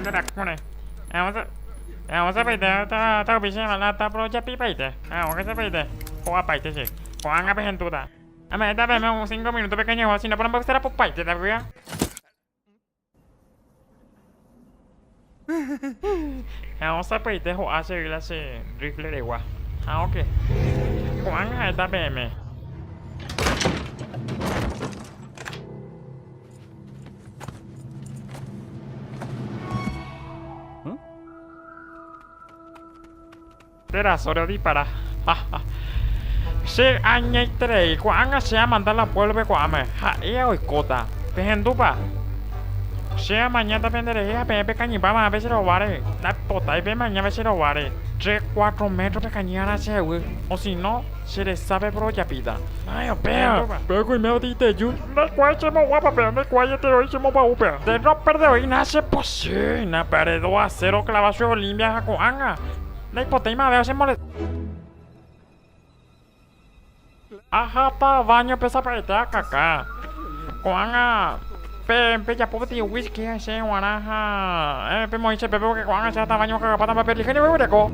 Nde rakũre. Ho'apaite che. Ko'ág̃a pehendúta. Ame'ẽta peẽme un cinco minuto pekeñehua, si no poromboyserapopaite vy'a. Ha osapy'aite ho'a che la che rifle regua. Ha oke. Ko'ág̃a ha'éta peẽme. Térã sóre odipara. Che añaiterei, ko'ág̃a che amanda la puévlope ko'áme, ha'e oikóta. Pehendúpa? Che amañáta penderehe ha peẽ pekañypáma pe che rováre. Ndaipotái pemaña pe che rováre. Tre, cuatro métro pekañy'arã chehegui, osino che resápe porojapíta. Ma'ẽ upéva? Pe kuimba'e otĩteju. Ndaikuaái chemoguápa pe, ndaikuaái eteroi chemopa'u pe. Nde roperdeoína che pochy, napéare dos a cero clava che Olimpia ha ko'ág̃a ndaipotéima avei chemolesta. Aháta baño-pe sapy'aite akaka. Ko'ág̃a pe pejapo peteĩ whisky che g̃uarã ha pemoĩ che pépe porque ko'ág̃a che aháta baño akakapáta mba'e pelihénio peguereko.